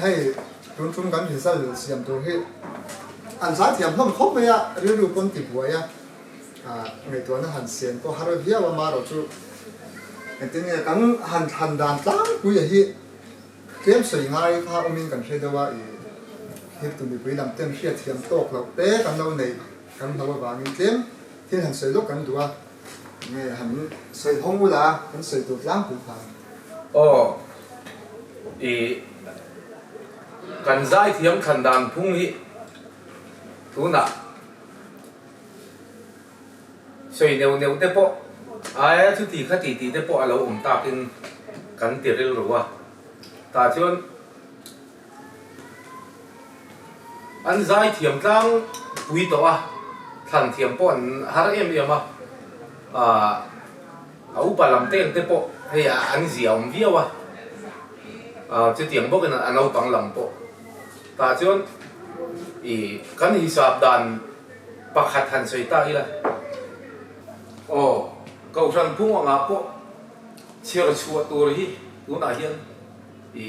hei tun tum kan result siam tur hi an zaithiam hlawm khawp mai a, rilru pawn ti buai a, ngaihtuahna han sen pawh har viau a marawh chu engtin nge kan han thlan dan tlangpui a hi tlem sawi ngai kha awmin kan hre deuh a, ih thirtu mipui lam ten hriatthiam tawk loh te kan lo neih kan hlo avangin tlem thil han sawi lawk kan duh a. Nge han sawi hawng ula kan sawi tur tlangpui kha. Aw i kan zaithiam thlan dan phung hi tunah sawi neuh neuh te pawh aia chuti kha ti tih te pawh a lo awm takin kan ti rilru a, tah chuan An zaithiam tlang pui tawh a, thlan thiam pawh an har em em a, aah a upa lam te ang te pawh hei an zia awm viau a, aah chutiang bawkin a naupang lam pawh tah chuan ih kan hisap dan pakhat han sawi ta ila aw Kohhran phung angah pawh chhiar chhuah tur hi tunah hian I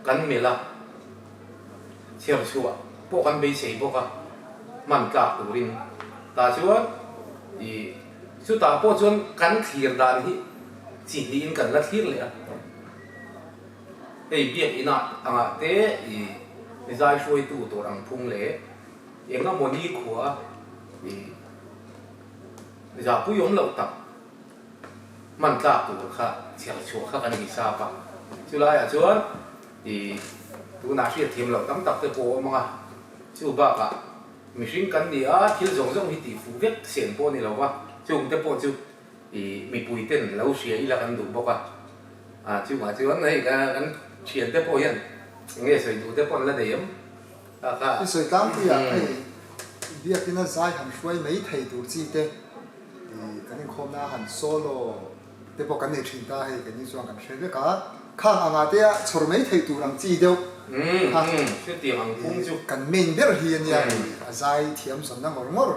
kan mil a, chhiar chhuah pawh kan beisei bawk a, hman tlak turin. Tah chuan i chutah pawh chuan kan thlir dan hi chi hnihin kan la thlir leh a. Hei biak inah angah te i zai hruaitu tur ang phung leh eng emaw nikhua i zahpui awm loh tak. Hman tlak tur kha chhiar chhuah kha kan ni sap a, chulaiah chuan ih tunah hriat thiam loh tam tak te pawh a awm ang a, chu bakah mihring kan ni a, thil zawng zawng hi tih fuh vek sen pawh a ni lo va, chung te pawh chu ih mipui ten lo hria ila kan duh bawk a, ah chungah chuan hei kan thian te pawh hian eng nge sawi duh te pawh an la nei em kha kha. I sawi tlangpuiah hei biakina zai han hruai mai thei tur chi te. Ih kan inkhawmna han solo te pawh kan nei thin ta hei keini chuan kan hre vek a, khang anga te a chhawr mai theih tur ang chi deuh kha ih kan main ber hi a nia ih a zai thiam zawnna ngawr ngawr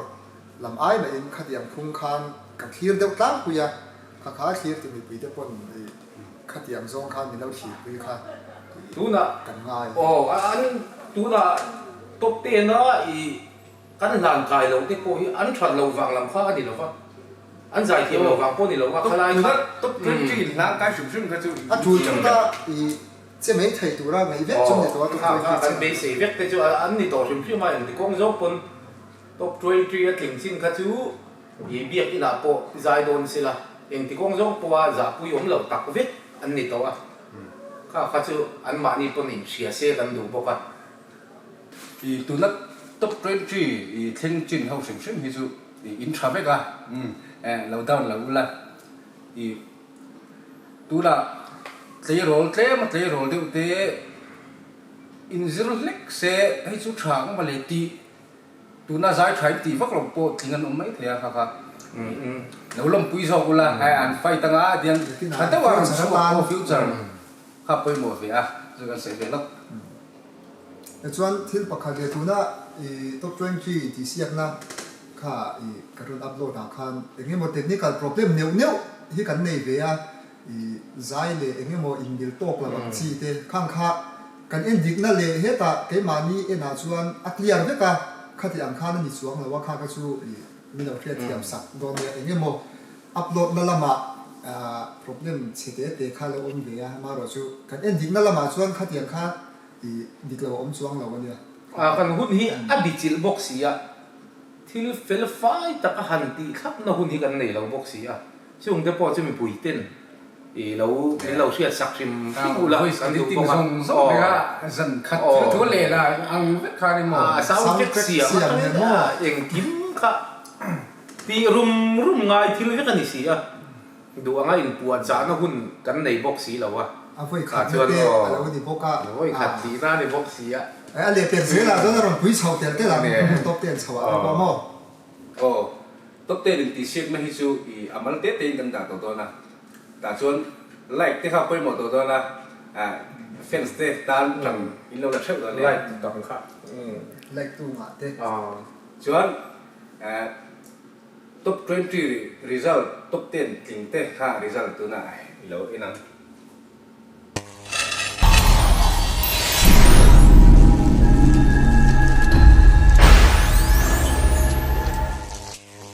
lam ai mahin khatiang phung khan kan thlir deuh tlangpui a, kha kha thlir ti mipui te pawn ih khatiang zawng khan min lo thlirpui kha ih kan ngai. Aw an tunah top ten a ih Kan hlan kai loh te pawh hi an that loh vang lam kha a ni lo va, an zai thiam loh vang pawh a ni lo va, khalai kha. Top 20 in hlan kai hrim hrim kha chu A tul chu ta i che mai thei tura ngaih vek chu ni tawh a top 20 che. Kan beisei vek te chu an ni tawh hrim hrim a, engti kawng zawk pawn top 20 a tling chin kha chu i biak inah pawh zai dawn sela, engti kawng zawk pawha zahpui awm loh tak vek an ni tawh a, kha kha chu anmahni pawn inhria se kan duh bawk a. I tuna top 20 i thleng chin ho hrim hrim hi chu i in tha vek a, lo down lo ula i tuna tleirawl tlem a tleirawl deuh te in zir hlek se hei chu tha ang mawle tih tuna zai tha in tih vak lo pawh tling an awm mai thei a kha kha lo lawmpui zawk ula an fight anga tiang tha deuh a rawn chhuak pawh future kha pawimawh ve a chu kan sawi ve lawk. Tichuan thil pakhat leh tuna i top 20 tih siakna kha i ka rawn upload ah khan eng emaw technical problem neuh neuh hi kan nei ve a, i zai leh eng emaw inmil tawk lo ang chi te khang kha kan en dikna leh hetah keimahni enah chuan a clear vek a, khati ang khan a ni chuang lo a, kha kha chu i min lo hriatthiam sak dawn nia eng emaw upload na lamah problem chhe te te kha lo awm ve a, amaherawhchu kan en dikna lamah chuan khatiang kha I dik lo a awm chuang lo a nia. Kan hun hi a bichilh bawk si a, thil fel fai taka han tih thlapna hun hi kan nei lo bawk si a, chung te pawh chu mipui ten i lo min lo hriat sak hrim hrim ula kan duh bawk a. Aw sound track siam atangin engkim kha tih rum rum ngai thil vek a ni si a. Duh anga inpuah chahna hun kan nei bawk si lo a. A vawi khat na te a lo ni bawk a. A vawi khat tihna a ni bawk si a. A lehpek zelah chuan a rawn pui chho tel tel ang, top ten chho ah te pawh maw? Aw, top ten intihsiakna hi chu i a mal te tein kan dah tawh dawn a, tah chuan like te kha pawimawh tawh dawn a, fans te tan tang in lo la theuh dawn nia. Like tu tang kha. Like tu ngah te. Chuan Top 20 result top 10 tling te kha result tunah i lo en ang.